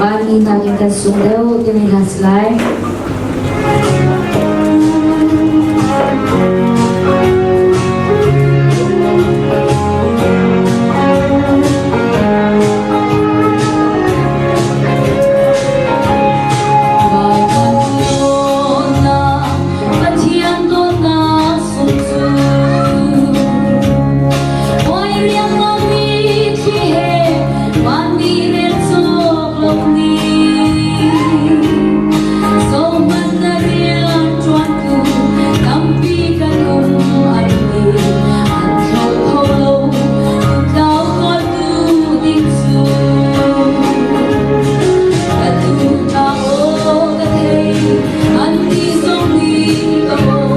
Vanmi nakin kan sung deuh timi hla si lai. Pathian dawtnak sung cu Hawi riangmangmi thli he vanmi rel cawk lo ni Zohhmanh na rian ṭuantu tampi kan um an ti an thlo kho lo tlau kawltu ding cu Ka tu hna aw ka thei an ti zong nih ka aw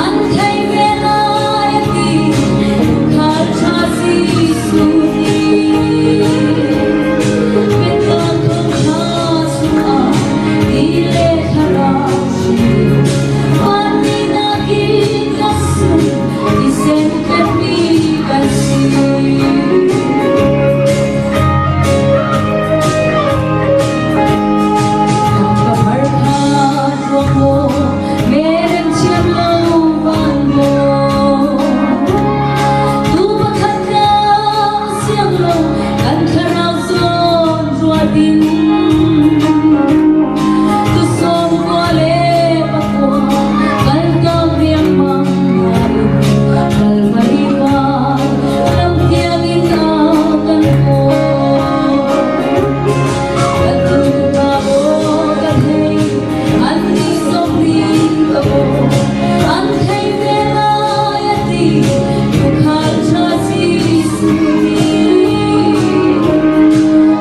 an thei ve lai a ti tuukhal ṭha Jesuh nih biakam thawngṭha chungah ti le thlarau hrin vanmi nakin ka sung thisen tletmi kan si. Ka far kha ruang maw, merem thiam lo van maw. Tu pakhat lawng siang lo, kan thlarau zawn ruat in. Tu sawm kua le pakua, kal tawk riangmang nain, Kalvari van lam tiang in a kan kawl. Ka tu ka aw ka thei, annih zong nih ka aw an thei ve lai a ti, tuukhal ṭha Jesuh nih.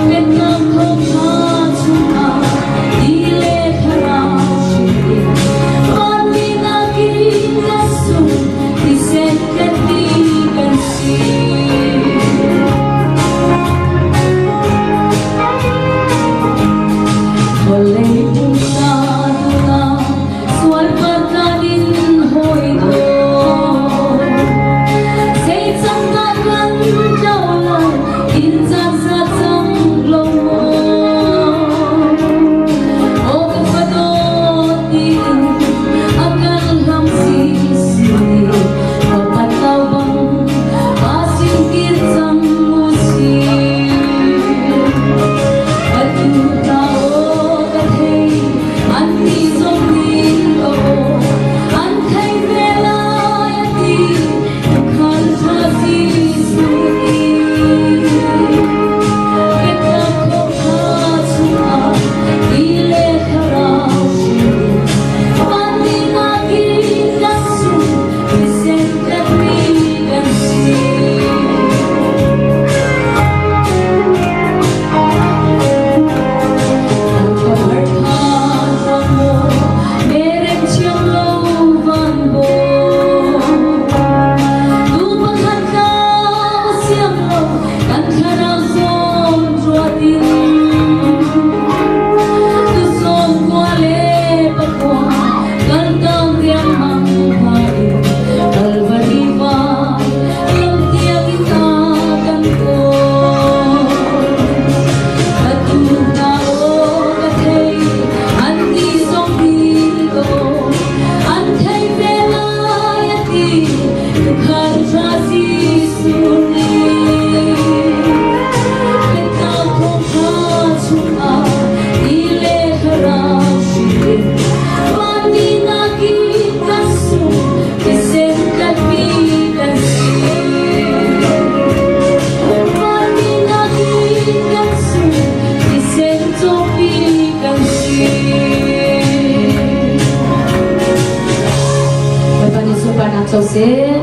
Pennak thawngṭha chungah ti le thlarau hrin vanmi nakin ka sung thisen tletmi kan si. Vawlei pumsa duhnak sualpatnak in hawi daw. Zei cang dah kan tlo lai, in caan sa cang lo maw? Aw ka fa dawt tiin a kan hlam si Pakhat lo bang pa sin kir cang u sih. Ka tu hna aw ka thei, annih zong nih ka aw an thei ve lai a ti, tuukhal ṭha Jesuh nih. Biakam thawngṭha chungah ti le thlarau hrin vanmi nakin kan sung thisen tletmi kan si. Kalvari van lam tiang in a kan kawl. Ka tu hna aw ka thei, annih zong nih ka aw an thei ve lai a ti, tuukhal ṭha Jesuh nih. Biakam thawngṭha chungah ti le thlarau hrin vanmi nakin kan sung thisen tlatmi kan si. Vanmi nakin kan sung thisen cawpi kan si. Bawipa nih sunparnak co seh.